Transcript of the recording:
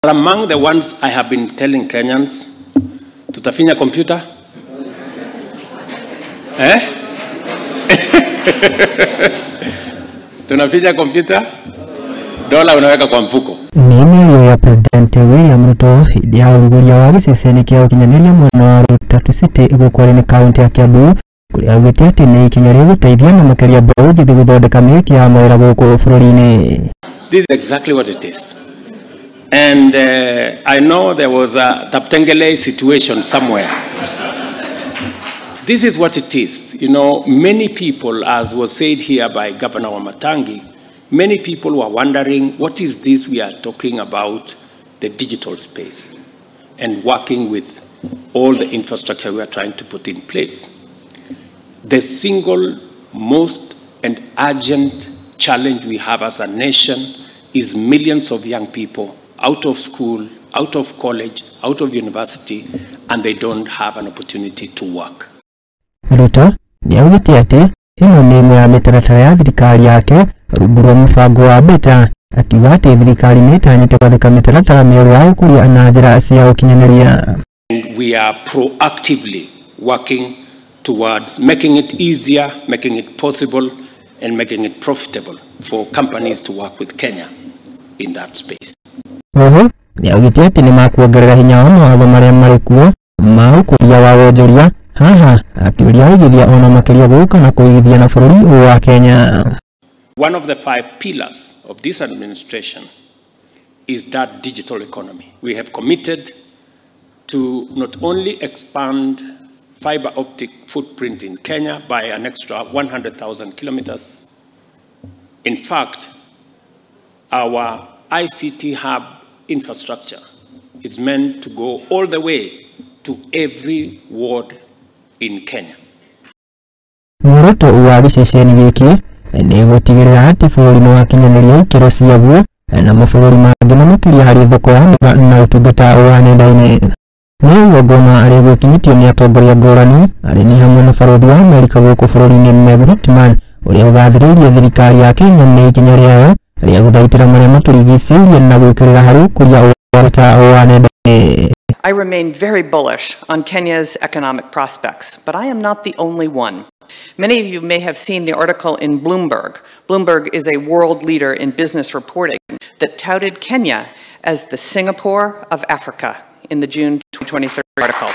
Among the ones I have been telling Kenyans, tutafinya kompyuta? Eh? Tunafinya kompyuta? Dola unaweka kwa mfuko. Nĩ mĩario ya President William Ruto hĩndĩ ya ũrugũria wa gĩceceni kĩa ũkinyanĩria mwena wa Rutatu City gũkũ nĩ kaunti ya Kiambu kũrĩa augĩte atĩ nĩ ikinya rĩgũteithia na makĩria mbeũ njĩthĩ gũthondeka mĩeke ya mawĩra gũkũ bũrũri-inĩ. This is exactly what it is. And I know there was a Taptengele situation somewhere. This is what it is. You know, many people, as was said here by Governor Wamatangi, many people were wondering, what is this we are talking about, the digital space, and working with all the infrastructure we are trying to put in place. The single most and urgent challenge we have as a nation is millions of young people out of school, out of college, out of university, and they don't have an opportunity to work. Ruto nĩ augĩte atĩ ĩno nĩ ĩmwe ya mĩtaratara ya thirikari yake rungu rwa mũbango wa Beta, akiuga atĩ thirikari nĩ ĩtanyĩte gwathĩka mĩtaratara mĩerũ ya ũkũria na njĩra cia ũkinyanĩria. And we are proactively working towards making it easier, making it possible, and making it profitable for companies to work with Kenya in that space. Oho nĩ augĩte atĩ nĩ makuongerera hinya wa mawatho marĩa marĩ kuo ma ũkũria wa wonjoria haha akĩũria aigithia ona makĩria gũka na kũigithia na bũrũri ũyũ wa Kenya. One of the 5 pillars of this administration is that digital economy. We have committed to not only expand fiber optic footprint in Kenya by an extra 100,000 kilometers. In fact, our ICT hub infrastructure is meant to go all the way to every ward in Kenya. Muoroto wa gĩceceni gĩkĩ nĩ gũtigĩrĩra atĩ bũrũri nĩ wakinyanĩria ikĩro ciaguo na mabũrũri mangĩ na makĩria harĩ thoko ya na ũtungata wa nenda-inĩ. Nĩ igongona rĩgũkinyĩtio nĩ atongoria ngũrani arĩ nĩ hamwe na barũthi wa Amerika gũkũ bũrũri-inĩ Meg Whitman ũrĩa ũgathĩrĩirie thirikari ya Kenya nĩ ikinya rĩayo rĩa gũthaitĩra marĩa matũrigicĩirie na gwĩkĩrĩra harĩ ũkũria wa nenda-inĩ. I remain very bullish on Kenya's economic prospects, but I am not the only one. Many of you may have seen the article in Bloomberg. Bloomberg is a world leader in business reporting that touted Kenya as the Singapore of Africa in the June 2023 article.